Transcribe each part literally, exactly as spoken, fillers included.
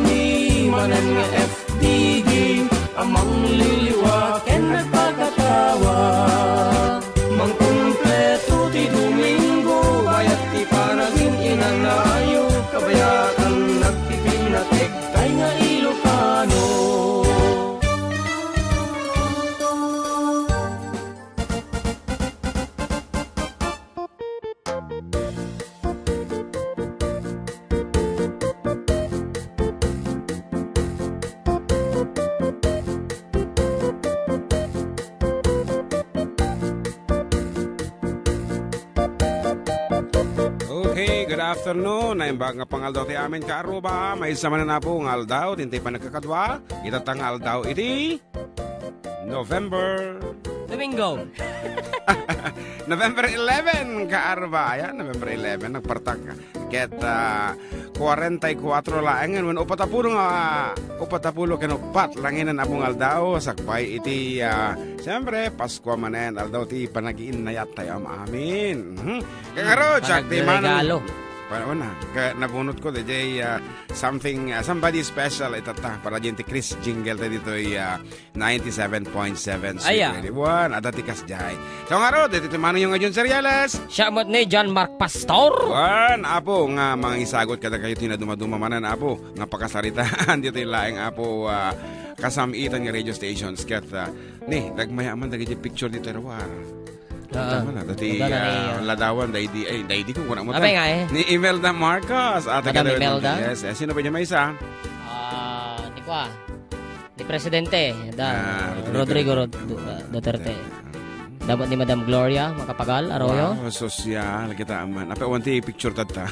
Ni manen nga F D G a mangliliwa ken nagpakatawa. Mangkumpleto ti Domingo, bayat ti panagin-inanayo, kabayakan nagpipinatik, tay nga Ilocano. Okay, good afternoon. Naimbag nga pangaldaw ti amin ka Aruba. Maysa manen, Apo, nga aldaw, ti intay panagkakadua. Ita ta nga aldaw iti November. Domingo. November eleven, ka Aruba. Ayan, November eleven, nagpartak. Ket, ah, kuarenta y kuatro laeng, wenno upat a pulo nga, upat a pulo ken uppat laeng nga aldaw, sakbay iti, ah, siyempre, Paskua manen, aldaw ti panagiinnayat tayo am-amin. Mhm. Kaya nga ro, Jack, ti manang regalo. Paano na? Ka-, nabunot ko, D J, ah, something, ah, somebody special, itatta, para dyan ti Chris Jingle, tayo dito, ah, ninety-seven point seven Sweet Aya. Radio One, adda ti kasjay. So, nga ro, dito ti manong yung Jun Seriales. Siya met ni John Mark Pastor. Wan, Apo, nga mangisagot kada kayo ti naduma-duma manen, Apo, nga pakasaritaan dito yung laeng, Apo, ah, kasamitan nga radio stations. Ket, ah, ni, dagmaya man, dagiti picture dito, Erwar. Ah, tama na. Dati, magana ni, ah, ah, Ladawan, daydi, ay, daydi ko, kuna mo Abay ta. Nga eh. Ni Imelda Marcos. Ate Madam Kadawit Imelda. Martinez. Eh, sino ba niya may isa? Ah, di ko ah. Ni Presidente, da, Ah, Rodrigo Rodrigo Rod-, Du-, ah, Duterte. Duterte. Damo ni Madam Gloria Macapagal Arroyo. Wow, sosyal kita man. Apa, awan ti picture tatta.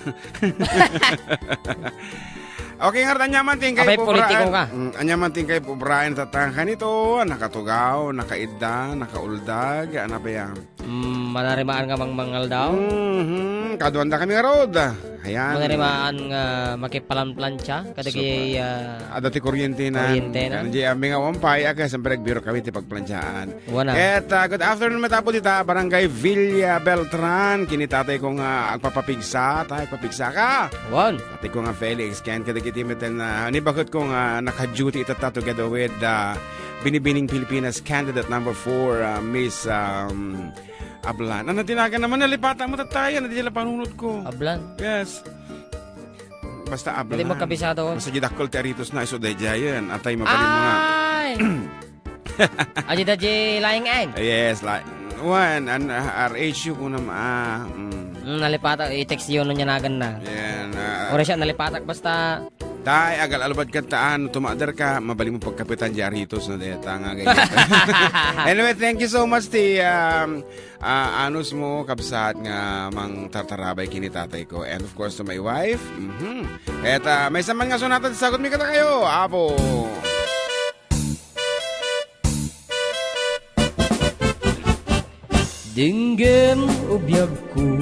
Okay, nga, anya man tingkay Apay, politiko ka. Mm, anya man tingkay pubraen tatta kanito, nakatugaw, nakaidda, nakauldag, ano ba yan? Mm, manarimaan nga mangmangaldaw? Mhm. Kaduan da kami nga road. Ayan. Manarimaan nga makipalanplancha, kadagiti, Super. Ah, adda ti kuryente na. Kuryente na. Kan di ami nga wampay, aga, siyempre, nagbiro kami ti pagplanchaan. Wana. Ket, ah, good afternoon, matapo dita, Barangay Villa Beltran. Kini tatay ko nga agpapapigsa, tay, agpapigsa ka. Wan. Tatay ko nga Felix, ken kadagiti meten na, ni bakit ko nga naka-duty itatta together with, ah, Binibining Pilipinas candidate number four, ah, Miss, um, Ablan. Ano tinagan naman, nalipatan mo, tatay? Ano di la panunot ko? Ablan? Yes. Basta Ablan. Hindi magkabisado. Basta di dakkel ti aritos na, iso daydiayen. Atay, mabalin mo nga. Ay! Adi da di laing en? Yes, la-, one, an, ah, R H U ko nam-, ah, mm. Mm, nalipatan, i-text yun, no, niya nagan na. Yan, ah. Ora siya, nalipatak, basta Tay, agal-alubad ka taan, tumader ka, mabalin mo pagkapitan di aritos na deta nga ganyan. Anyway, thank you so much ti, um, ah, anus mo, kabsat nga mangtartarabay kini tatay ko. And of course, to my wife. Mhm. Et, ah, maysa man nga sonata ti sagut mi kada kayo, Apo. Denggem, o biagko,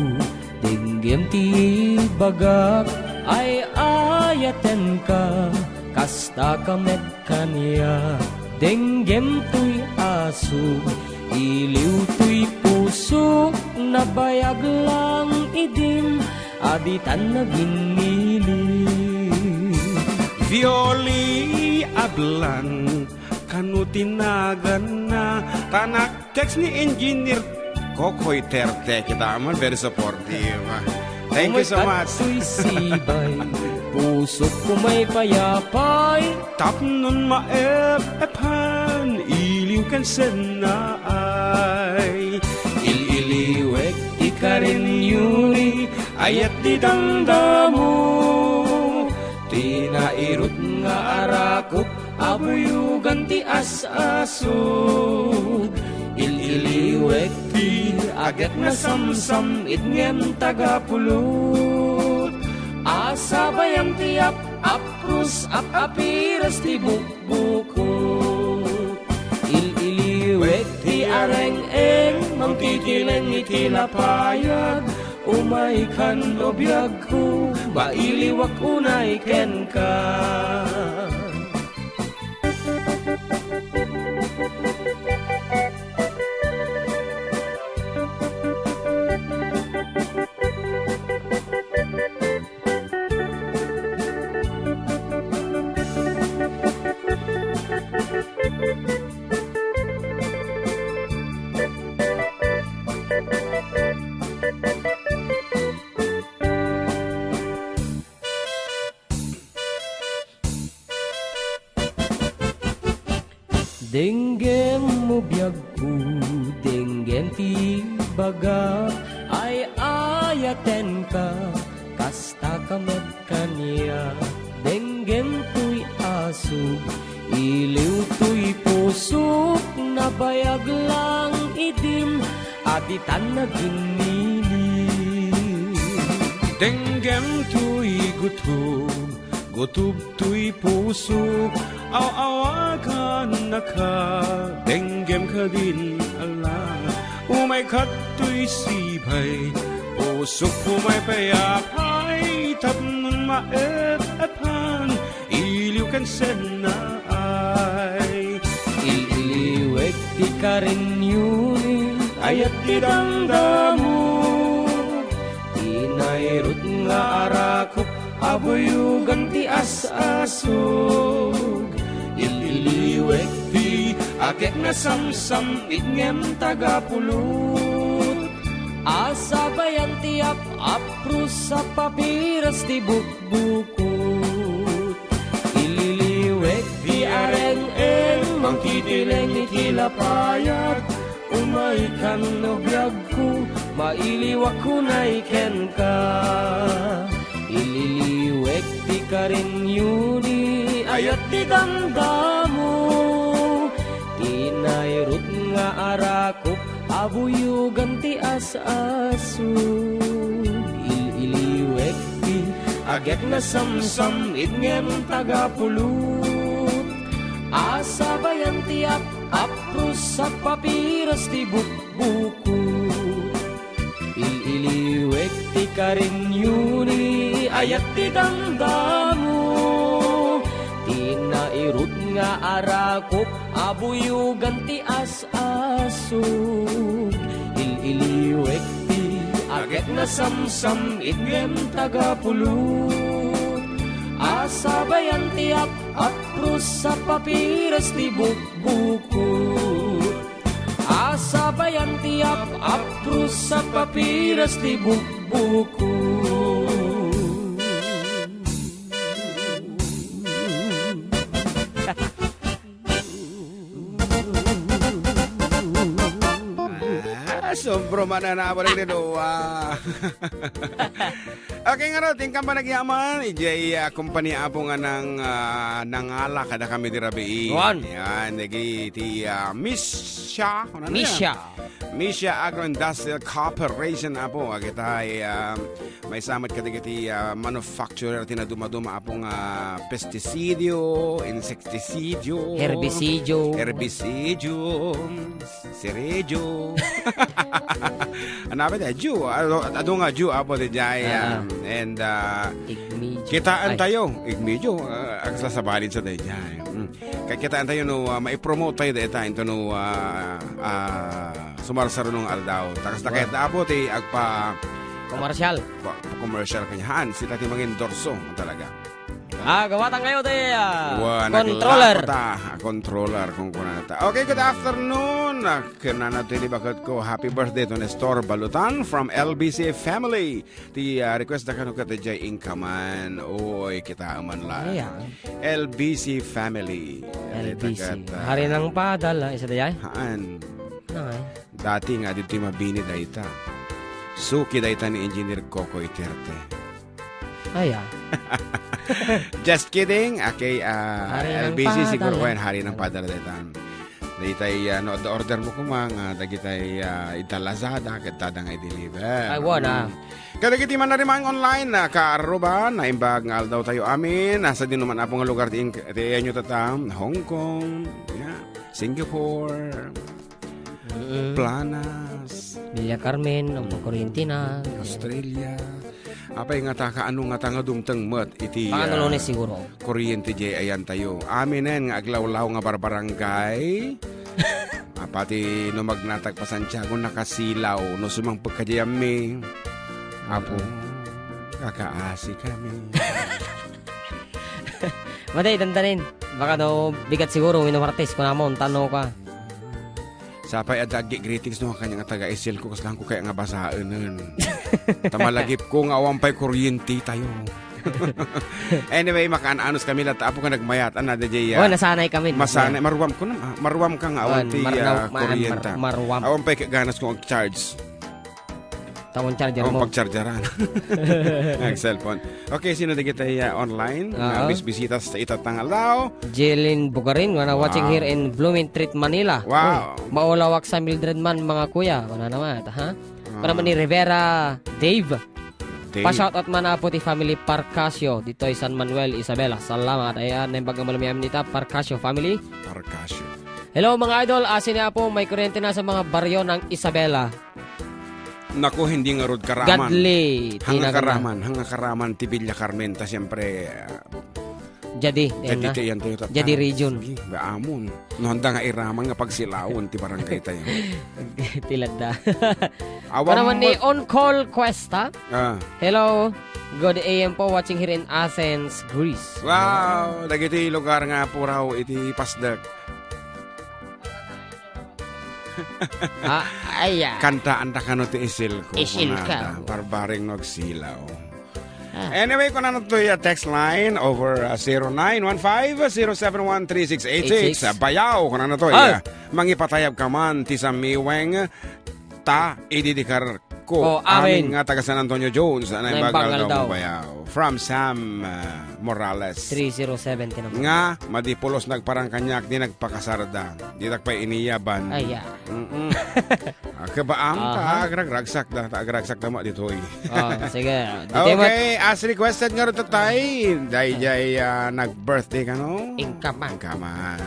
denggem ti ibagak, ay-ayatenka, kastaka met kaniak. Denggem toy asuk, iliw toy pusok, nabayag lang idim, a ditan naginnili. Violi Ablan, kano ti naganna, ta nak-text ni Engineer Kokoy Terte. Kita man, very supportive. Thank you so much. Umay kattoy sibay, pusok ko may payapay. Tapnon maep-epan, iliw ken sennaay. Il-iliwek ti karenyuri, ayat ti damdamo. Ti nairut nga arakop, abuyogan ti as-asog. Il-iliwek ti agek nasamsam-it ngem tagapulot. Asabayam ti ap-apros, ap-apiras ti bukbukot. Il-iliwek ti areng-eng, mangtitileng iti lapayag. Umay kan, o biagko, mailiwak unay kenka. Denggem mo biagko, denggem ti bagak, ay-ayatenka, kastaka met kaniak. Denggem toy asuk, iliw toy pusok, nabayag lang idim, a ditan naginili. Denggem toy gutom, gutom toy pusok, aw-awagannaka, denggem kadin ala. Umay kadtoy sibay, pusok, umay pay apay, tapno maep-epan, iliw ken sennaay. Il-iliwek ti karinyo ni ayat ti damdamo. Ti nairut nga arakop, abuyogan ti as-asog. Il-iliwek ti akek nasamsam-it ngem tagapulot. Asabayan ti ap-apros a papiras ti bukbukot. Ililiwek ti areng-eng, mangtitileng iti lapayat. Umaykan no biagko, mailiwak unay kenka. Ililiwek ti karinyo ni ayat ti damdamo. Ti nairut nga arakop, abuyogan ti as-asog. Il-iliwek ti agek nasamsam-it ngem tagapulot. Asabayan ti ap-apros a papiras ti bukbukot. Il-iliwek ti karinyo ni ayat ti damdamo. Ti nairut nga arakop, abuyogan ti as-asog. Il-iliwek ti agek nasamsam-it ngem tagapulot. Asabayan ti ap-apros a papiras ti bukbukot. Asabayan ti ap-apros a papiras ti bukbukot. Ah, sobra man na nabalik ni Noah. Okay, ngarud, inkan panagyaman, ijay, ah, kompania, Apo, nga nang, ah, nangala kadakami di rabii. Wan. Yan, dagiti, ah, Misha, ano na yan? Misha. Misha Agro-Industrial Corporation, Apo. Agitay, ah, maysa met kadagiti, ah, manufacturer ti nadumaduma, Apo, nga pesticidio, insecticidio, Herbicidio. Herbicidio, cerejo. Ano ba, Ju? Adu, adu nga Ju, Apo, ti jay, Ah. um, and, ah, Igmijo. Kitaan Ay. tayo. Igmijo, ah, agsasabalid sa dayjay. Mm. Kay kitaan tayo no, ah, maipromote tayo dayta into no, ah, ah, sumarsaruno nga aldaw. Ta kasta Wow. kayat da, Apo, ti agpa Komersyal. pa, pa commercial kanya. Haan, sita ti mangindorso talaga. Ah, gawatan kayo ti, ah, Wa, controller. naglako ta. Ah, controller, kung kunana ta. Okay, good afternoon. Ah, kunana ti ni bakit ko, happy birthday to Nestor Balutan from L B C family. Ti, ah, request da kano ket jay inkaman. Oy, kita man la. Ayan. L B C family. L B C. Itagat, ah, Hari ng Padal, ah, isa da jay? Haan. Nangay. Dati nga, dito mabini dayta. Suki dayta ni Engineer Kokoy Terte. Ay, ah. Just kidding. Okay, ah, Hari ng L B C siguro, Padal. Wen, Hari ng Padal dayta. Daytay, ah, no, order mo kumang, ah, dagitay, ah, ita Lazada, ket tada nga i-deliver. Ay, wan, ah. Mm. Kadagiti manarimaen online, ah, kaaruba, naimbag nga aldaw tayo amin. Nasa di naman apong lugar ti ing-, ti iyanyo tata, Hong Kong, yeah, Singapore, Mm. Planas. Villa Carmen, Ampo Corriente na. Australia. Apay nga ta, kaano nga ta nga dumteng met iti, Pangano ah, Lunes siguro. Kuryente jay ayan tayo. Aminen nga aglawlaw nga barbarangay. Ah, pati no magnatag pa Santiago, nakasilaw. No sumangpet ka jay ammi. Apo, Mm. kakaasi kami. Matay, dandanin. Baka no, bigat siguro, Wino Martes, kunamon, tano ka. Sapay adda agi greetings no kanya nga taga-Isil ko, kasla ko kaya nga basaenen. Ta malagip ko nga awan pay kuryente tayo. Anyway, makaan-anos kami latta, apo, nga nagmayat. Ana, daydiay, ah, Oh, nasanay kami. Masanay, maruam ko na, ah, maruam ka nga awan Awan, ti, marnaw-, ah, ma-, kuryente. Mar-, maruam. Awan pay kaganas ko ag-charge. Tawon charger Awan mo. pagchargeran. Ag cellphone. Okay, sino dagiti, ah, online? Nga Oo. bisbisita sa ita tangalaw? Jeline Bugarin, nga na watching Wow. here in Blooming Treat, Manila. Wow. Uy, maulawak sa Mildred man, mga kuya. Kuna naman, ha? Ah. Para man ni Rivera Dave. Dave. Pa-shoutout man, apo, ti family Parcasio ditoy San Manuel, Isabela. Salamat. Ayan, naimbag nga malamiam nita, Parcasio family. Parcasio. Hello, mga idol. Asin ni Apo, may kuryente na sa mga baryo ng Isabela. Naku, hindi nga rod karaman. Godly, Hanga tinagna. karaman, hanga karaman ti Villa Carmen. Ta siyempre, ah, Jadi, Jadi ayan na. ti ayan tayo, tata. Jadi region. Sige, baamon. No, handa nga iraman nga pagsilaon ti barangay tayo. Tilad da. Awan Para man ni mo- On Call Cuesta. Ah. Hello. Good A M po, watching here in Athens, Greece. Wow, dagiti lugar nga puraw iti pasdek. Ah, ay, ah. Kantaanta kano ti isil ko, Isil kunada. ka. Barbareng no agsilaw. Ah. Anyway, kunana toy, ah, text line over, ah, zero nine one five, zero seven one, three six eight six. Eight six. Ah, bayaw, kunana toy, Ah. ah, mangipatayab ka man ti samiweng ta ididikar ko. Oh, amin. Amin nga taga San Antonio Jones, ah, Naimbag nga aldaw. Bayaw. From Sam, ah, Morales. Three zero seven ti number. Nga, madi pulos nagparang kaniak, di nagpakasarda. Ditak pay iniyaban. Ay, ah. Mm-mm. Ah, kabaam, Ah, ta aha. agragragsak da, ta agragragsak da mo ditoy. Oh, sige. Ditoy mo. Okay, as requested nga rin tatay. Daydiay, ah, nag-birthday kano? Inka man. Inka man.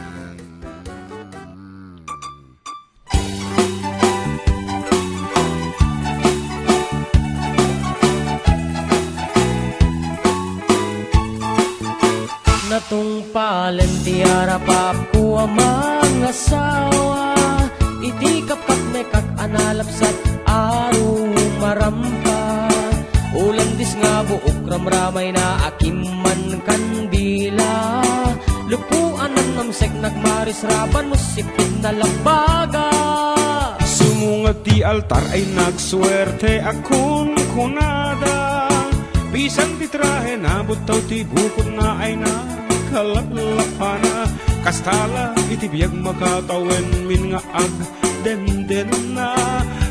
Natungpalen ti arapapko a mangasawa, iti kapkapnekak a nalapsat a rumarampa. Ulandis nga buok ramramayna a kimman kandila. Lupo a nannamseknak marisraban no sipit na labaga. Sumungad ti altar ay nagsuerte a kunkunada. Bisan ti trahe na buttaw ti bukotna ay nakalapana. Kasta la iti biag makatawen min nga agdendenna.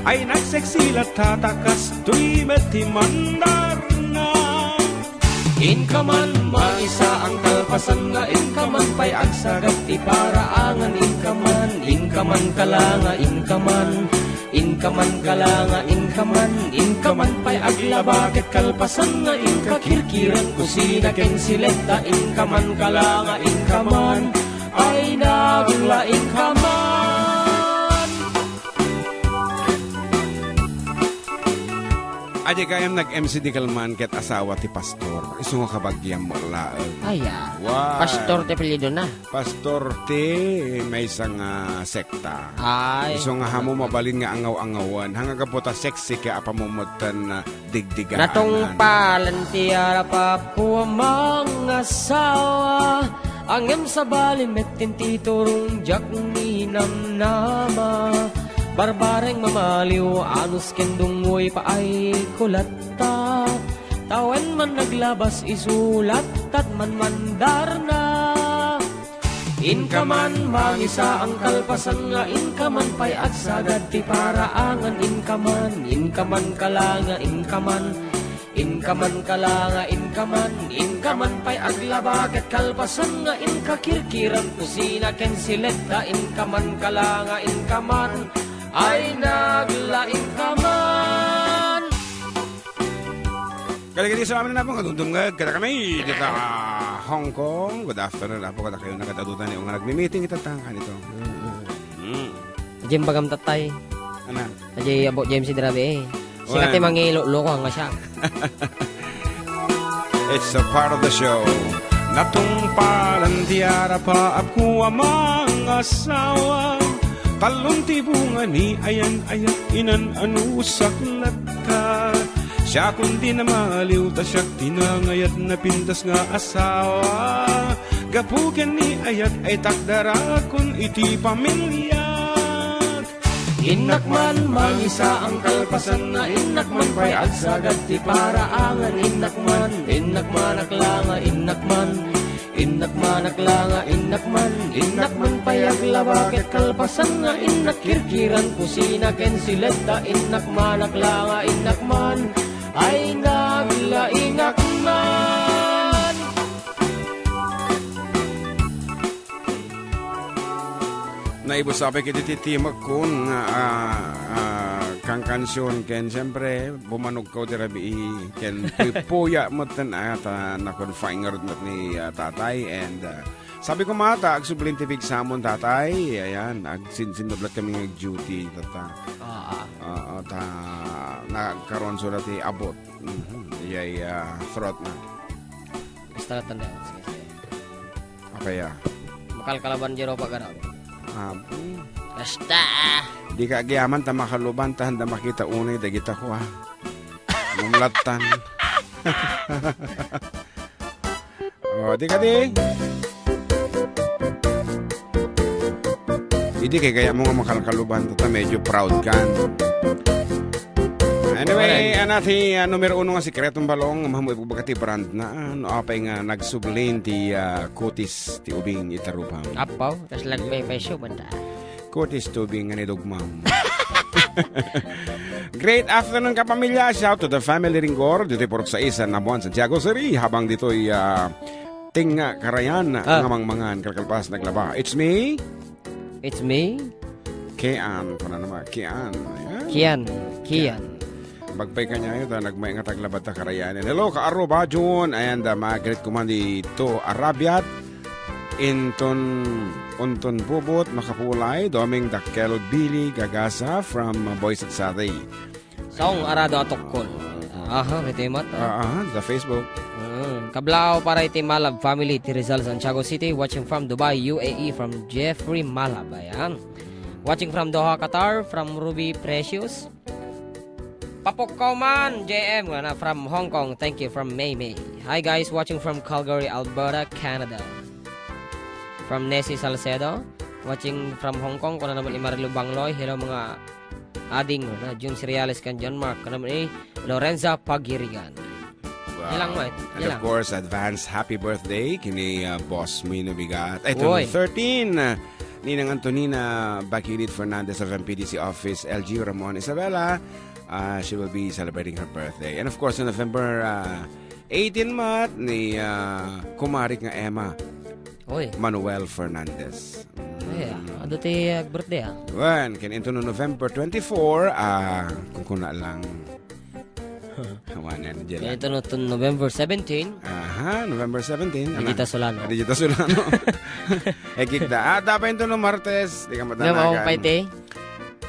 Ay nagseksi latta ta kastoy met ti mandarna. Inka man mangisaang kalpasan nga inka man pay agsagad ti paraangan, inka man, inka man kala nga inka man, inka man kala nga inka man, inka man pay aglaba ket kalpasan nga inka kirkiren kusina ken siletta, inka man kala nga inka man, ay nagla inka man. Adi gayam nag-M C di kalman ket asawa ti pastor. Isu nga kabagiam mo laeng. Ay, ah. Wow. Pastor ti apelyido na. Pastor ti maysa nga sekta. Ay. Isu nga hamo mabalin nga angaw-angawan. Hanga gapu ta sexy kaya apamumutan na digdigaan. Natungpalen ti arapapko a mangasawa. Ngem sabali met ti turong diak ninamnama. Barbareng mamaliw, anus ken dungoy paay ko latta. Tawen man naglabas isu lattat manmandarna. Inka man mangisaang kalpasan nga inka man pay agsagad ti paraangan, inka man, inka man kala nga inka man. Inka man kala nga inka man, inka man pay aglaba ket kalpasan nga inka kirkiran kusina ken siletta, inka man kala nga inka man, ay nagla inka man. Kadagiti sa amin na po, kadumdumngeg kadakami dita Hong Kong. Good afternoon, apo, kadakayo nga kadadutan nga nagmi-meeting ita tangkan ito. Mm. Jim bagam tatay. Ana? Ajay abo James Drabe eh. Sika ti mangiloloko nga siak. It's a part of the show. Natungpalan ti arapaapko a mangasawa. Talon ti bunga ni ayan-ayat inan-anusak latta. Siakon ti namaliw ta siak ti nangayat napintas nga asawa. Gapu ken ni ayat ay takdarakon iti pamiliak. Innak man, mangisaan kalpasanna, innak man pay agsagad ti paraangan, innak man, innak man aklanga, innak man, innak man aklanga, innak man, innak man pay aglaba ket kalpasanna, innak kirkiran kusina ken siletta, innak man aklanga, innak man, ay naglaingak man. Naibusabek iti titimekon nga, ah, ah, kankansion ken siyempre, bumanogko ti rabii ken puy-, puya met ten, ah, ta na-confine ngarud met ni, ah, tatay and, ah, sabi ko, "Ma, ta agsublin ti pigsamon, tatay." Ayan, agsinsinnublat kami nga duty, tata. Ah, ah. Oo, ta nagkaroon sila ti abot. Mhm. Iyay, ah, throat na. Basta na tanda. Sige, sige. Apay a? Makalkalaban di Ropa Garang. Abi. Basta! Di ka agyaman ta makaluban ta handa makita unay dagita ko, ah. Mumlattan. Oh, di ka di. Idi kay kaya mo nga makalkaluban ta, ta medyo proud kan. Anyway, Correct. Anati, ah, numero uno nga sikretong balong, mahamo ibaga ti brand na, ah, no apay nga nagsublin ti, ah, kutis ti ubing ita rupam. Apaw, tas lagpay-pay siya, banda. Kutis ti ubing nga nidugmam. Great afternoon, kapamilya. Shout to the family Ringgor, ditoy Purok Sais, Nabuan, Santiago City. Habang ditoy, ah, ting, ah, karayan, Ah. nga mangmangan, kalkalpas, naglaba. It's me. It's me. Kian, kuna naman, Kian. Ayan. Kian. Kian. Bagpay kanyayo, ta nagmay nga taglaba ta karayan. Hello, ka-arroba, June, and, ah, Margaret Kumandi to Arabiat. Inton, unton bubot, makapulay, Doming Dakkel, Billy, Gagasa, from, uh, Boys at Sari. Saong arado a tokkol. Aha, iti mat, ah. Ah, aha, sa Facebook. Mm. Kablaaw para iti Malab family, ti Rizal, Santiago City, watching from Dubai, U A E, from Jeffrey Malab. Ayan. Watching from Doha, Qatar, from Ruby Precious. Papukkaw man, J M, nga na from Hong Kong. Thank you from May May. Hi guys, watching from Calgary, Alberta, Canada. From Nessie Salcedo, watching from Hong Kong. Kuna naman ni Marilu Bangloy. Hello, mga ading, na Jun Cereales kan John Mark. Kuna naman ni Lorenza Pagirigan. Wow. Ilang, Mike? And of Ilang? course, advance happy birthday kini, uh, Boss Mino Bigat. Ay, ito, Uy. thirteen, uh, Ninang Antonina Bakilid Fernandez of M P D C office, L G Ramon Isabela. Uh, she will be celebrating her birthday. And of course, on November, uh, eighteen mat ni, uh, Kumarik nga Emma Uy. Manuel Fernandez. Ay, ah, adu ti, uh, birthday, ah? Wen, ken into no November twenty-four, ah, kung kuna lang. Kawanan, di Kaya lang. Ito no, to November seventeen. Aha, November seventeen. Digita Solano. Digita Solano. Eh, kita. Ah, dapat ito no Martes. Di ka Nga, matanagan. Maupay ti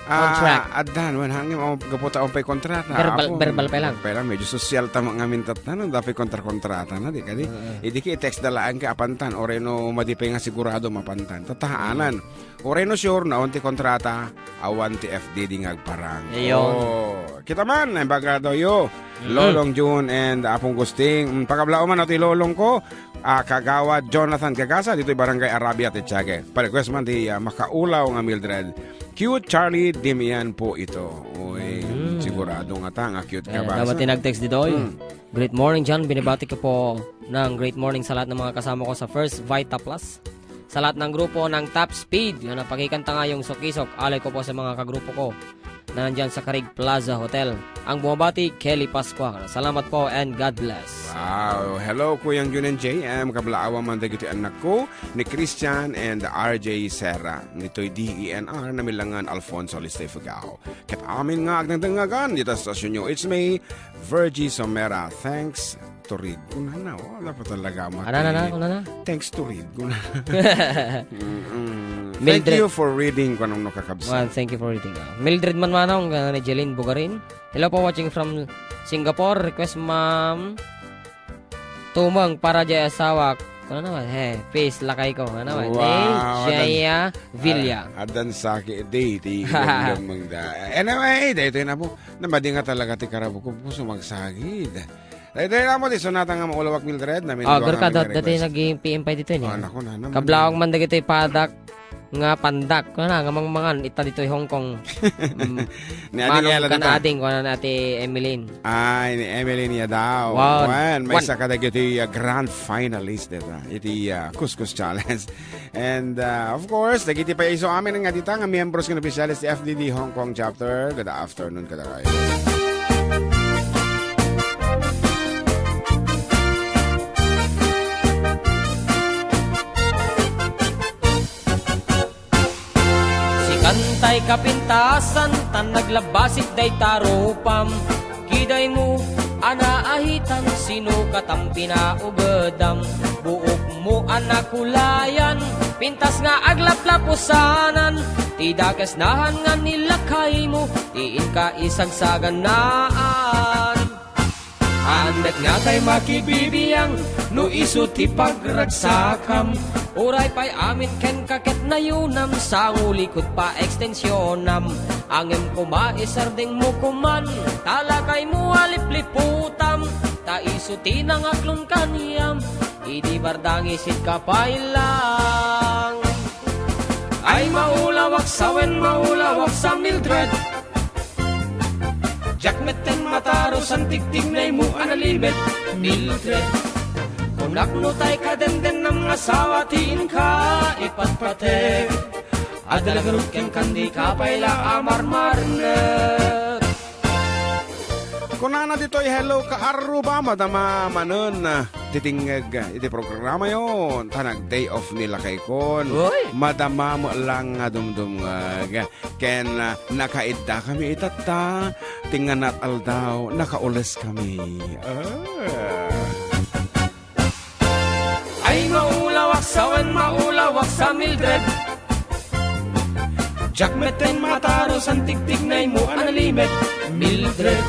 Ah, contract. Addan, wan, hangin, oh, gapu ta, umpay kontrata. Verbal, Apo, verbal pa lang. verbal pa lang. Medyo sosyal ta mga mintat na, no? Dapat kontra-kontrata na, di ka di? Oo. Idi ki i-text da laang ka apantan, o reno madipay nga sigurado mapantan. Tataanan. Uray no sure, naon ti kontrata, awan ti F D D nga agparang. Ayon. Oh, kita man, ang bagado yo. Mm. Lolong June and Apong Gusting. Mm, pakablao man, ati lolong ko, ah, Kagawad Jonathan Gagasa, dito'y Barangay Arabia, ti Tiague. Pa-request man ti, ah, makaulaw nga Mildred. Cute Charlie Dimian po ito. Uy, Mm. sigurado nga ta, nga cute ka Eh, ba? dapat tinag-text dito, eh. Mm. Great morning, John. Binibati ko po ng great morning sa lahat ng mga kasama ko sa First Vita Plus. Sa lahat ng grupo ng Top Speed, na napakikanta ngayong sukisok, alay ko po sa mga kagrupo ko na nandyan sa Karig Plaza Hotel. Ang bumabati, Kelly Pascua. Salamat po and God bless. Wow. Hello, Kuyang Jun and J M. Kablaawan man dagiti anak ko, ni Christian and R J Serra. Nitoy D E N R, namilangan Alfonso Listefugao. Ket amin nga agdangdangagan, dita sa stasyon nyo, it's me, Virgie Somera. Thanks to read. Kunana, oh, wala pa talaga ako Ano na na, mati-, ano na? Thanks to read. Kunana. Mm-mm. Thank Mildred. you for reading, kunang no kakabsat. Well, thank you for reading. Ah, Mildred Manmanong, ah, ni Jeline Bugarin. Hello po, watching from Singapore. Request, ma'am. Tumang para jay asawa. Ano naman? He, peace, lakay ko. Ano naman? Wow, Ni Jaya adan-, Villa. ah, adan saki, day, ti gandang mangda. Anyway, daytoy na po. Namadi nga talaga ti karabo ko, puso magsagid. Daytoy na mo, ti sonata nga maulawak, Mildred, namin Oh, dua nga garka, amin nga dat-, dati request. naging P M pa dito, eh. Oh, naku, na naman. Kablaong man dagiti padak, nga pandak, kuna na, nga mangmangan, ita ditoy Hong Kong. Mm. Ni Ading Manong Ella kan dita. Ading, kuna na Ate Emeline. Ay, ni Emeline ya daw. Wan. Wan, may Wan. Isa kadagiti, uh, grand finalist dita. Iti, uh, Kuskus Challenge. And, uh, of course, dagiti paiso amin nga dita nga miyembros nga opisyales ti F D D Hong Kong Chapter. Good afternoon kadakayo. Sikan tay kapintasan, tan naglabasik dayta rupam. Kidaymo a naahitan, sino katam pinaubedam? Buokmo a nakulayan, pintas nga aglaplapusanan. Ti dakes nahan nga ni lakaymo, ti inka isagsaganaan. Annak nga tay makibibiang no isu ti pagragsakam. Uray pay amin kenka ket nayunam, sangulikut pa ekstensionam. Ngem koma isardengmo koman, ta lakaymo a lipliputam, ta isu ti nangaklon kaniam, idi bardangisit ka pay lang. Ay, maulawak sa wen, maulawak sa Mildred. Diak metten matarusan tigtignaymo a nalimed, Mildred. Kunak no tay kadendennam nga asawa ti inka ipatpateg. Adda la garud kenka, dika pay la a marmarnek. Kunana ditoy, "Hello, kaarruba, madama manen ti tingngeg iti programayo, ta nag-day off ni lakaykon. Uy! Madama met lang nga dumdumngeg." Ken, ah, nakaiddakami itatta, ti nganat aldaw, nakauleskami. Ah. Ay, maulawak sa wen, maulawak sa Mildred. Diak metten matarusan tigtignaymo a nalimed, Mildred.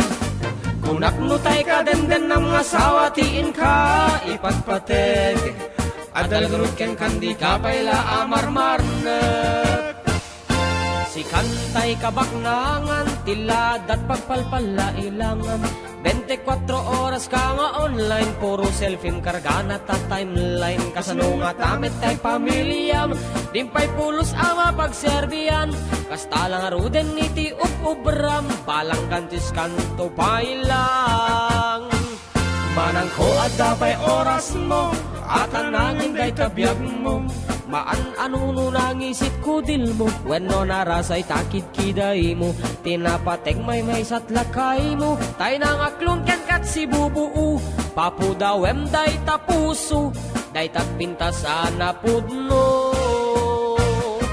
Kunak no tay kadendennam nga asawa ti inka ipatpateg. Adda la garud kenka, dika pay la a marmarnek. Sikan tay kabaknangan, ti ladat pagpalpalla ilangam. Bente kuatro oras ka nga online, puro selfiem kargana ta timeline. Kasano nga ta met tay pamiliam, dimpay pulos a mapagserbian. Kasta la ngaruden iti ub-ubram, balang gantis kanto pay lang. Manangko, adda pay orasmo, a tanangen dayta biagmo. Maan a nuno nangisit kudilmo, wenno narasay ta kidkidaymo. Ti napateg maymaysat lakaymo, tay nangaklon kenka ti sibubuo. Papudawem dayta puso, dayta pintas a napudno.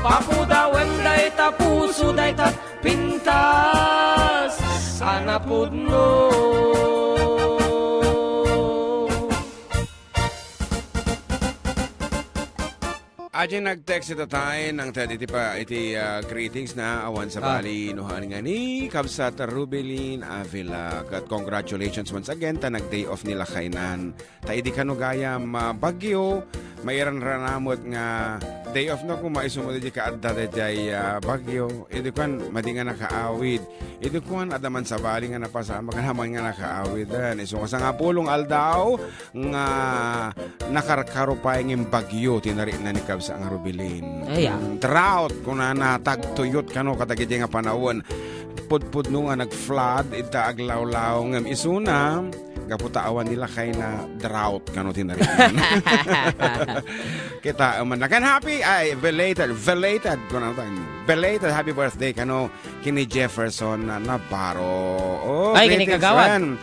Papudawem dayta puso, dayta pintas a napudno. Adi nag-text ita tay nangted iti pa, iti, ah, greetings na awan sa Ah. bali, nuhaan nga ni Kabsat Rubilin Avila. Ket congratulations once again ta nag-day off ni lakaynan. Ta idi kano gayam, ah, Baguio, mairanrana met nga day off na koma isu met idi kaadda daydiay, ah, Baguio. Idi kuan, madi nga nakaawid. Idi kuan, adda man sabali nga napasamak, ken aman nga nakaawid. Isu nga sangapulong aldaw nga nakarkaro pay ngem bagyo ti narikna ni kabsa nga Rubilin. Ay, ah. Drought, kunana, tagtuyot kano kadagiti nga panawen. Pudpudno nga nag-flood, ita aglawlaw, ngem isuna, gapu ta awan ni lakayna, drought kano ti narikna. Kita man. Nakan happy, ay, belated, belated, kunana, belated happy birthday kano kini Jefferson Navarro. Oh, Ay, kini greetings, kagawad. Friend.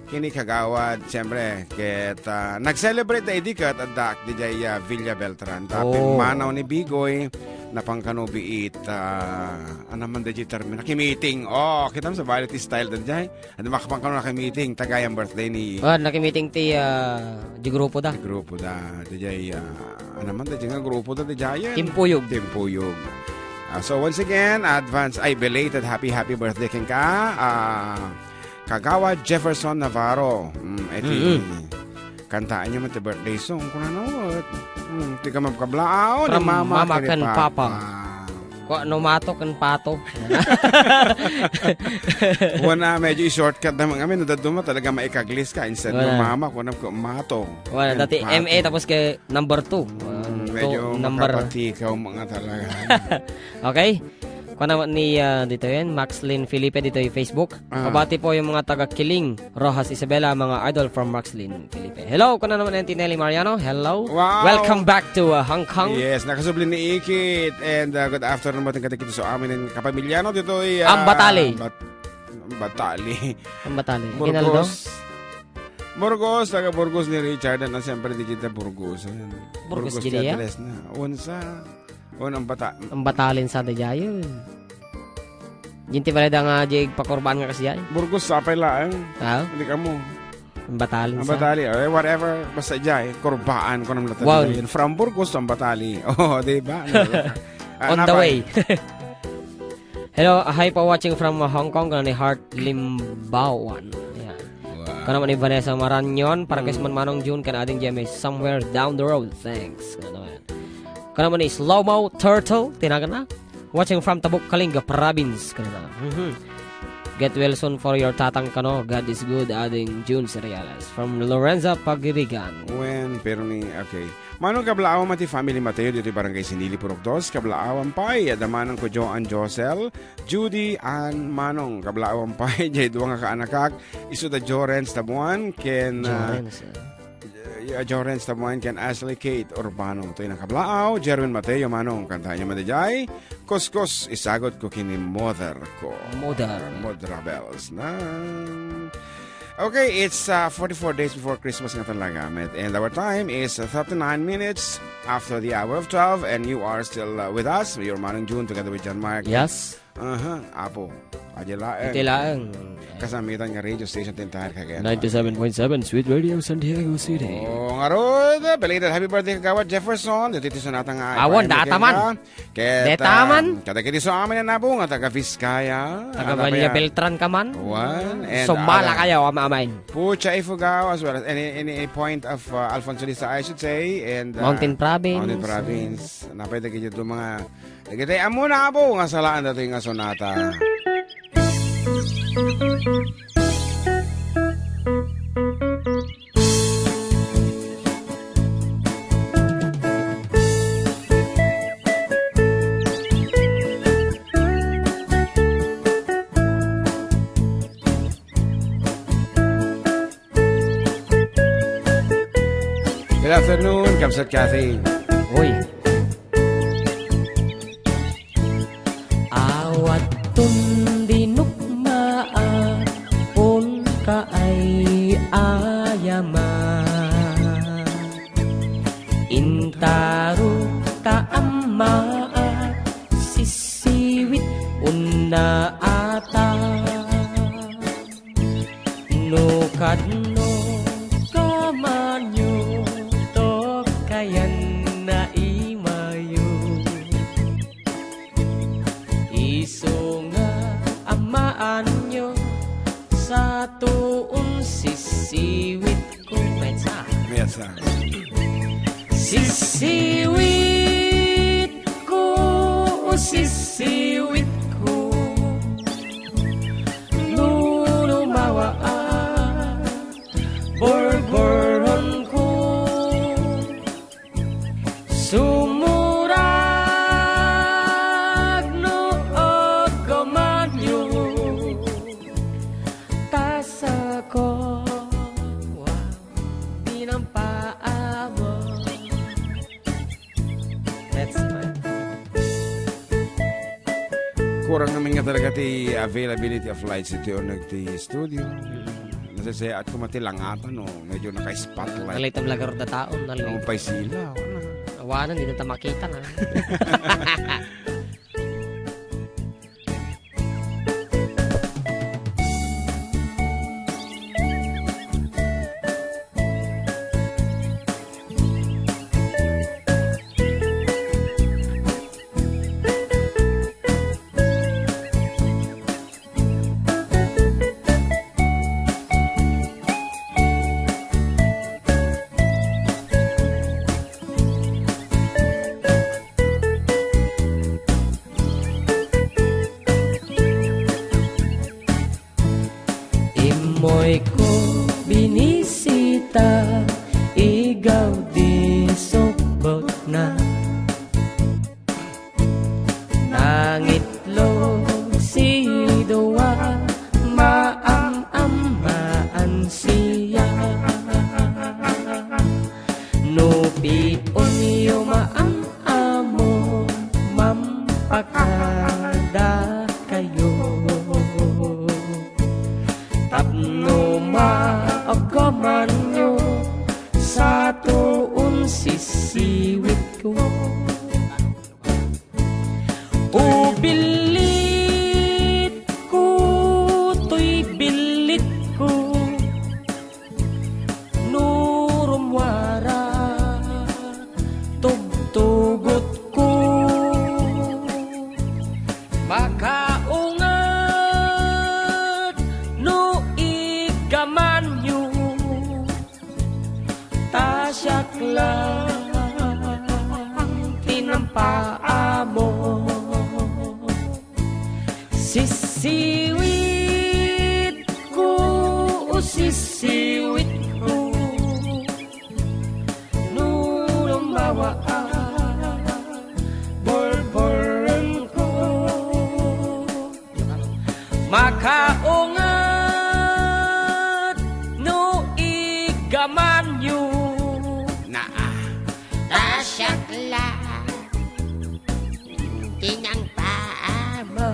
Kini kagawad, siyempre, ket, ah, nag-celebrate da idi ket addaak didiay, ah, Villa Beltran. Ta Oh. pinmanaw ni Bigoy, napangkano biit, ah, ano man da diay termino, nakimiting. Oh, kitam sa bali ti style da diay. Ano makapangkano nakimiting, tagayang birthday ni Ah, nakimiting ti, ah, di grupo da. Di grupo da. Didiay, ah, ano man da diay nga grupo da diay. Timpuyog. Timpuyog. Ah, so once again, advance, ay, belated happy, happy birthday kenka. Ah, Kagawad Jefferson Navarro. Mm, iti Mm-mm. kantaan niya man ti birthday song. Kunana met. Mm, ti kamabkablaaw ni From Mama Mama ken ken Papa. Papa. Kua no mato ken pato. Wana, medyo i-shortcut naman kami. Nadaduma talaga maikaglis ka. Instead ng Wala. Mama, kuna ko mato. Wala, Ken dati Pato. M A tapos kay number two. Mm, Medyo number makapatikaw mga talaga. Okay. Kuna ni, ah, dito yan, Maxlin Felipe dito yung Facebook. Ah. Pabati po yung mga taga Kiling, Rojas Isabela, mga idol from Maxlin Felipe. Hello, kuna naman ni Tinelli Mariano. Hello. Wow. Welcome back to, uh, Hong Kong. Yes, nakasubli ni Ikit. And, uh, good afternoon, mating kadikit sa amin ng kapamilya, no? Dito ay, uh, Ambatali. Bat-, Ambatali. Ambatali. Aguinaldo? Burgos. Burgos, taga Burgos ni Richard. Ano, siyempre, di kita Burgos. Ayan. Burgos, Burgos di niya? Tres na. Unsa? Unang bata. Ang batalin sa da jayon. Jinti pala da nga, jay pakurbaan nga kasi jay. Burgos, sapay laeng. Ah? Hindi ka mo. Ang batalin Ang sa batali, eh, whatever, basta jay, kurbaan ko naman natin. Wow. From Burgos to Ambatali. Oh, di ba? Ah, On the napay. Way. Hello, hi po, watching from, uh, Hong Kong, ni Heart Limbawan. Ayan. Wow. Kana man ni Vanessa Maranyon, para kay Mm. Manong June, kan ading Jemmy, somewhere down the road. Thanks. Ano naman? Kana man ni Slow Mo Turtle, tinagan na. Watching from Tabuk, Kalinga Province, kanina. Mhm. Get well soon for your tatang kano. God is good, ading June Cereales. From Lorenza Pagirigan. Wen, pero ni, okay. Manong kablaawan man ti family Mateo ditoy Barangay Sinili, Purok Dos. Kablaawan pay, adda manong ko Joan Josel, Judy, and Manong. Kablaawan pay, jay dua nga kaanakak. Isu da Jorens Tabuan, ken, ah, Jorens, ah. Uh, Jorens Tabuan ken Ashley Kate Urbano. Toy nakablaaw, Jerwin Mateo Manong, kantaen nyo man dayjay, Kuskus, isagut ko ken ni mother ko. Mother. Mother bells na. Okay, it's, uh, forty-four days before Christmas nga talaga, met. And our time is, uh, thirty-nine minutes after the hour of twelve, and you are still, uh, with us, your Manong June, together with John Mark. Yes. Aha, Apo. Adi laeng. Iti laeng. Kasamitan nga radio station ti entire Cagayan. Ninety-seven point seven Sweet Radio San Diego City. Oh, ngarud, belated happy birthday, Kagawad Jefferson. Dito sa natang nga Awan, ipaayam data man. Ket, data ah, man. Kadagiti so amin nga nabo nga taga Vizcaya. Taga Ano Valle pa yan? Beltran ka man. Wan, and Sumala other. Kayo, ama-amain. Pucha Ifugao, as well as any, any point of, uh, Alfonso Lisa, I should say, and, uh, Mountain Province. Mountain Province. Napay dagiti mga Dagiti ammona, Apo, nga salaan datoy nga sonata. Good afternoon, Kamsat Kathy. Uy. Awaton di nukmaat, pon ka ay ayama. Intaro ta ammaat, sisiwit unna ata. No kadno kamanyo, to kayan na imayo. Isu nga amaanyo, sa tuon sisiwit ko. Maysa. Maysa. Sisiwit ko, sisiwit ko. No lumawa a borboron ko. Sumurag no agkamanyo. Tasako. Wow. Di nang paamo. That's fine. Kurang naman nga talaga ti availability of lights iti uneg ti studio. Mm. Nasasayaat ko mati langatan, no? Medyo naka-spotlight. Nalitam lagar da taon, nali-, Ang pay sila, wala. Awanan, di na ta makita na. Katuon sisiwitko. O billitko, toy billitko. No rummuara, tugtugotko. Makaunget no igamanyo. Ta siak lang ti nampaamo. Sisiwitko, o sisiwitko, no lummawa a burburenko. Makaunget no igamanyo. Naa. Ta siak lang ti nampaamo.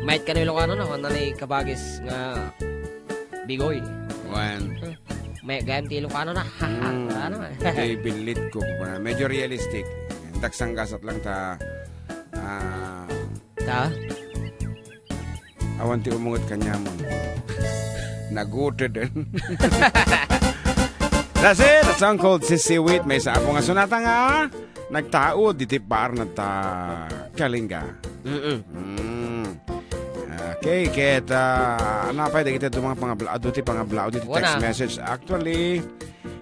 Mayat kano Ilocano na, kung nanay kabagis nga bigoy. Wen. May gayam ti Ilocano na. Mm. Ano? Ti billit ko. Medyo realistic. Daksang gasat lang ta, ah, Ta? Awan ti umunget kaniamon. Naguted. That's it. A song called Sisiwit. Maysa a pay nga sonata nga nagtaud iti paar na ta Kalinga. Mm-mm. Mm. Okay, ket, ah, napay dagiti adu nga pangabla-, adu ti pangablaod iti text Wana. message. Actually,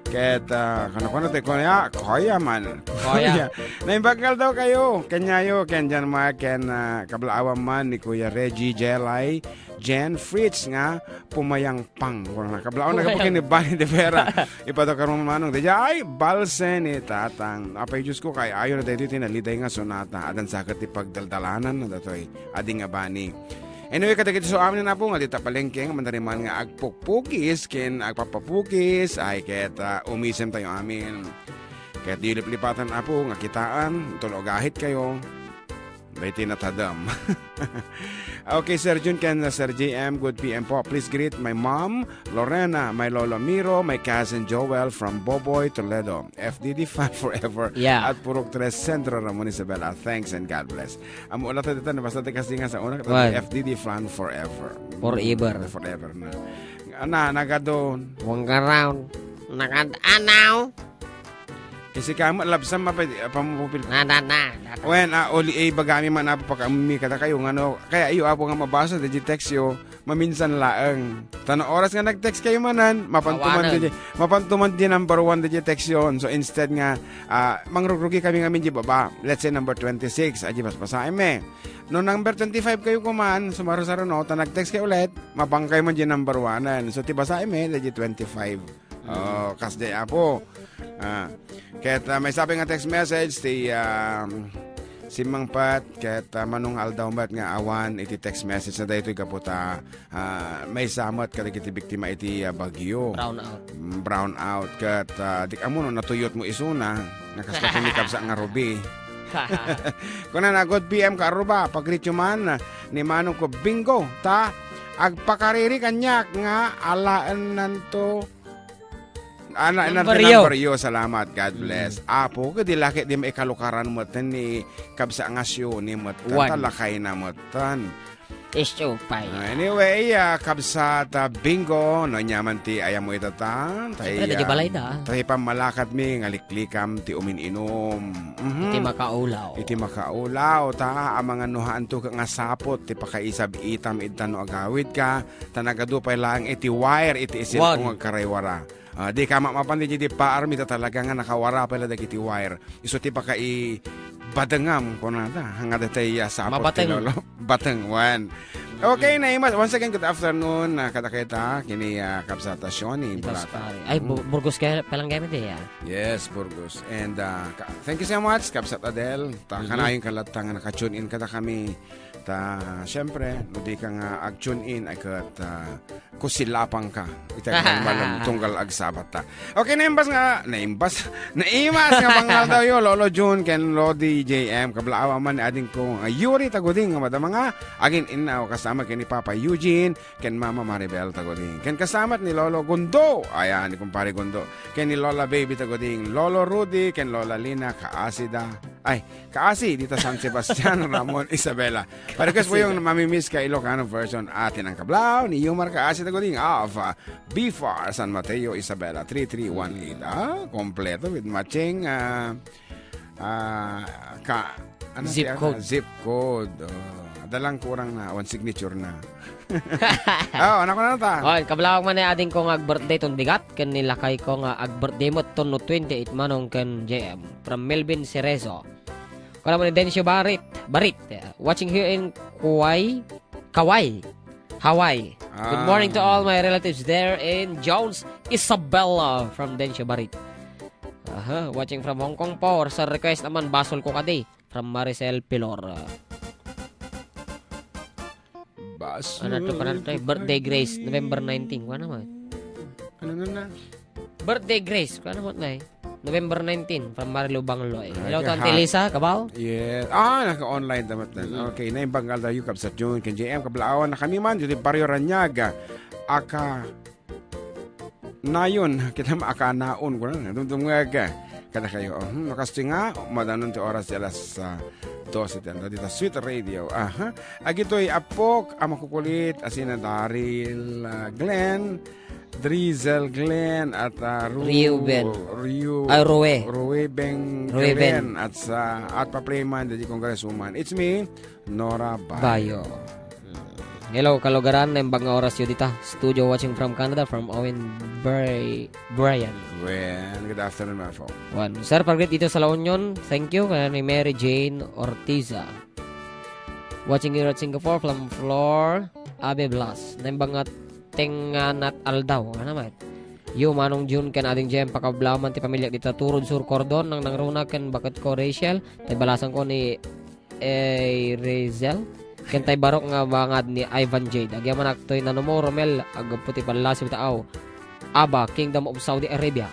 ket, ah, kano-kano ti kuya, kuya man. Kuya. Kuya. Naimbag nga aldaw kayo. Kenyayo, ken Jan Mark, ken, ah, kablaawan man ni Kuya Reggie, Jelay, Jen, Fritz nga pumayangpang. Wala na. Kablaawan na Pumayang- kapag ni Bani de Vera. Ipadakar mo manong. Dayjay, balse ni Tatang. Apay Diyos ko, kay ayo na daytoy ti naliday nga sonata. Adan saket ti pagdaldalanan na datoy. Adi nga bani. Anyway, kadagiti so amin na po nga dita palengke nga manariman nga agpukpukis ken agpapapukis ay ket, ah, umisem tayo amin. Ket di liplipatan, Apo, nga kitaan, inton agahit kayo, daytoy natadem. Okay, Sir Jun ken Sir J M, good P M po. Please greet my mom, Lorena, my lolo Miro, my cousin Joel from Boboy, Toledo. F D D fan forever. Yeah. At Purok Tres Centro, Ramon Isabela. Thanks and God bless. Amo ulat dito, basta ti kasi nga sa una, Wan. F D D fan forever. Forever. Forever na. Ana, nagadon. Wanggaround. Nagad-anaw. Kasi kamo, labsam mapay, pamupil. Na, na, na, na. Wen, ah, uli, eh, bagami man, Apo, pagkammi kada kayo, nga no, kaya iyo, Apo, nga mabasa, dayjay text yo, maminsan laeng. Ta no oras nga nag-text kayo manan, mapantuman Awanen. Dayjay, mapantuman di number one dayjay text yo. So, instead nga, ah, mangrugrugi kami ngamin di baba, let's say number twenty-six, aji basbasaem eh. No number twenty-five kayo kuman, sumarusaruno, ta nag-text kayo ulit, mapang kayo man di number one. So, ti basaem eh, dayjay twenty-five. Oh, kasjay, Apo. Ah, ket, ah, maysa pay nga text message ti, ah, simmangpet ket, ah, Manong Aldaw met nga awan iti text message na daytoy gapu ta, ah, maysa met kadagiti biktima iti, ah, bagyo. Brown out. Mm, brown out ket, ah, di ka ammo no natuyot mo isuna nga kasla ti ni kabsa nga Ruby. Kuna na, "Good P M ka Aruba, pagrityo man ni Manong ko Bingo, ta agpakariri kaniak nga alaennanto." Ana, Ng ana, baryo. Ng baryo, salamat. God Mm. bless. Apo, kadi laki di maikalukaran mo ten ni kabsa nga siyo ni met kan Wan. talakay na met tan. Isu pay. Ah, anyway, ah, kabsat, ah, Bingo, no, nyaman ti ayam mo itatan. Siyempre, Tay, dagiti ah, balay da. tay pammalakad mi nga liklikam ti umin-inum. Mhm. Iti makaulaw. Iti makaulaw, ta, amangan no haanto ka nga sapot ti pakaisab itam idta no agawid ka, ta nagadu pay laeng iti wire iti isil Wan. ko nga agkaraywara. Ah, di ka ma-, mapan di, di paarmi ta talaga nga nakawara pay la dagiti wire. Isu ti pakaibadengam, kunada, nga datay, ah, sapot ti Mabateng. lolo. Bateng, wan. Okay, Mm. naimas. Once again, good afternoon, ah, kadakita, kini, ah, Kabsat Shoni, Ito, Bulata. sorry. Ay, Bu-, Mm. Burgos kaya, palanggay mo di, ah. Yes, Burgos. And, ah, ka-, thank you so much, Kabsat Adel. Ta, Mhm. kanayon ka latta nga naka-tune in kada kami. Ta, syempre, no di ka nga ag-tune in, ay kat, ah, kusilapangka. Iti agmalem tunggal agsabatta. Okay, naimbas nga, naimbas, naimas nga bangngal daw yo, Lolo Jun, ken Lodi J M, kablaawan man ni adingko, ah, Yuri Taguding, nga madama nga, agin-innaw, kasama ken ni Papa Eugene, ken Mama Maribel Taguding. Ken kasama ni Lolo Gundo, ayan, ni Kumpare Gundo, ken ni Lola Baby Taguding, Lolo Rudy, ken Lola Lina, kaasida. Ay, kaasi, dita San Sebastian, Ramon, Isabela. Pa-request po yung Mamimiss ka Ilocano version. Atin ang kablaw ni Yumar Kaasi Taguding of, ah, B four, San Mateo, Isabela, three three one eight. Ah, kompleto with matching, ah, ah, ka, ano Zip siya? Code. Zip code. Oh, adalang kurang na, one signature na. Oh, anak ko na ta. Oh, kablawag man ni ading ko nga ag-birthday ton bigat, ken ni lakay ko nga ag-birthday mo ton no twenty-eight manong ken J M. From Melvin Cerezo. Kala mo ni Dencio Barit, Barit. Yeah. Watching here in Kauai, Kauai, Hawaii. Good morning to all my relatives there in Jones, Isabela from Dencio Barit. Aha, watching from Hong Kong po. Sa request naman, basol ko kadi. From Maricel Pilor. Basol. Ano to, ano to, eh? Birthday Grace, November nineteen. Kuha naman. Ano na na? Birthday Grace, kuha naman na eh. November nineteen, from Marilo Bangloy. Hello, Tante Lisa, Kabal? Yes. Ah, naka-online damat na. Mm. Okay, naimbag nga aldaw, Kabsat Jun, ken J M, kablaawan na kami man, dito Barrio Ranyag. Aka, nayon, kita maakanaon ko na, dumdum nga aga. Kada kayo, oh, hmm, makasti nga, madanon ti oras ti alas, ah, dose ti anda, dita Sweet Radio. Aha. Agitoy apok, a makukulit, asina Daryl, ah, Glenn, Drizzle Glenn, at, ah, Ru-, Reuben. Reu-, Ay, Rue. Rueben Rueben. Glenn, at sa, at pa-play man, the Congresswoman. It's me, Nora Bayo. Bayo. Hello, kalugaran, naimbag nga oras yo dita. Studio watching from Canada, from Owen Bray-, Brian. Well, good afternoon, my friend. One. Sir, pag-greet dito sa La Union, thank you. Kaya ni Mary Jane Ortiza. Watching here at Singapore from Flor Abe Blas. Naimbag nga tengnga't aldaw. Ano man? Yo, Manong Jun, ken Ading Jem, pakablaman ti pamilyak dita Turod Sur Cordon, nang nangruna ken baket ko Rachel, tay balasan ko ni Arizel, ken tay barok nga bangad ni Ivan Jade. Agyamanak toy nanumong Romel, aggapu ti pallasiw ta aw. Aba, Kingdom of Saudi Arabia.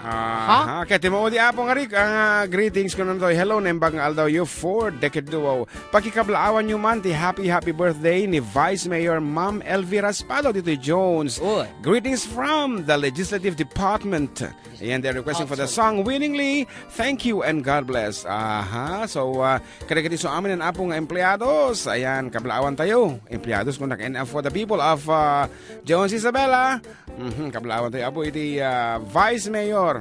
Aha. Ket ti maudi Apo nga Rick, ang, ah, greetings ko nantoy. Hello, naimbag nga aldaw, you four decade duo. Pakikablaawan yo man ti happy, happy birthday ni Vice Mayor Ma'am Elvira Spado ditoy Jones. Uy. Greetings from the Legislative Department. And they're requesting for the song Willingly. Thank you and God bless. Aha. So, ah, kadagiti so amin an Apo nga empleados. Ayan, kablaawan tayo. Empleados ko na, and for the people of, ah, Jones Isabela. Mhm, kablaawan tayo, Apo, iti, ah, Vice Mayor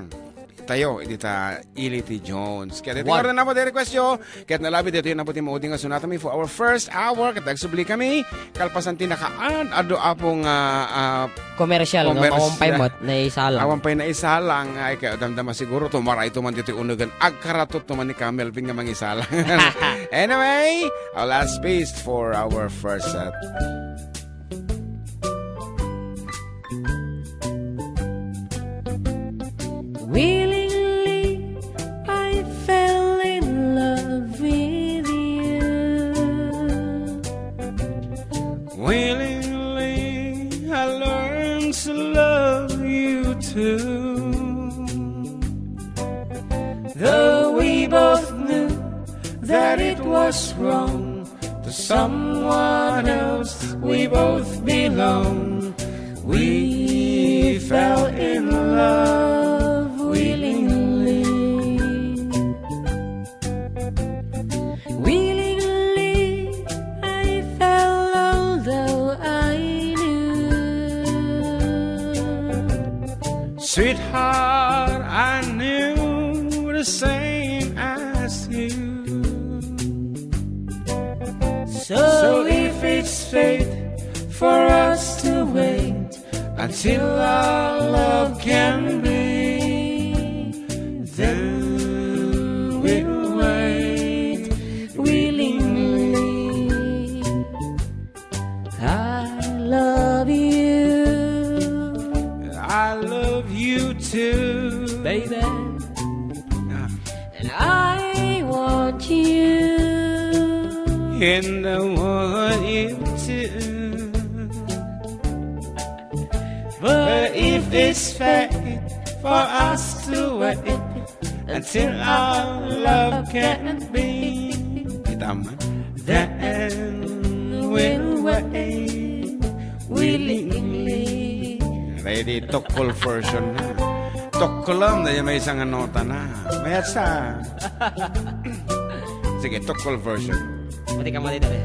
tayo, iti ta Ili ti Jones. Kaya iti Wow. nga rin na po, di request yo. Kaya nalabi dito yun na po ti maudi nga sunata mi for our first hour. Kaya nagsubli kami. Kalpasan ti nakaan, adu Apo nga, ah, Commercial, no? Commercial. Awan pay met, naisalang. Awan pay naisalang. Ay, kaya damdama siguro, tumara ito man dito unugan. Agkaratot to man ni Ka Melvin nga mangisalang. Anyway, our last piece for our first set. Willingly, I fell in love with you. Willingly, I learned to love you too. Though we both knew that it was wrong to someone else, we both belong. We fell in love willingly. Willingly, I fell, although I knew. Sweetheart, I knew the same as you. So if it's fate for us to wait until our love can be, then we'll wait willingly. I love you. I love you too, baby. And I want you. And I want you too. is fate for us to wait until our love can be. Kita man. Then we'll wait willingly. Ready, tokkol version na. Tokkolam, daya may isang nota na. Mayat sa. Sige, tokkol version. Pati ka mali dali.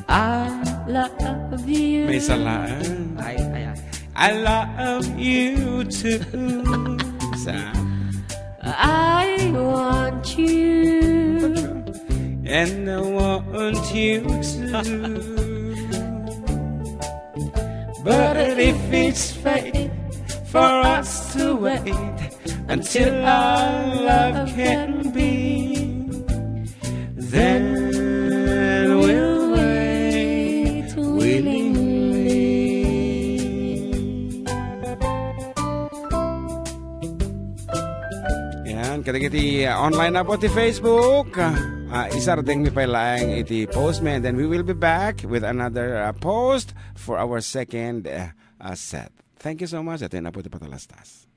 I love you. May salaan. Ay, ay, ay. I love you too. Sa? I want you. And I want you too. But if it's fate for us to wait until our love can be, then we'll wait willingly. Yan, kadagiti, uh, online na po ti Facebook. Uh, uh, isardengmi pay laeng iti post mi, and then we will be back with another, uh, post for our second, uh, uh, set. Thank you so much. Ito na po ti patalastas.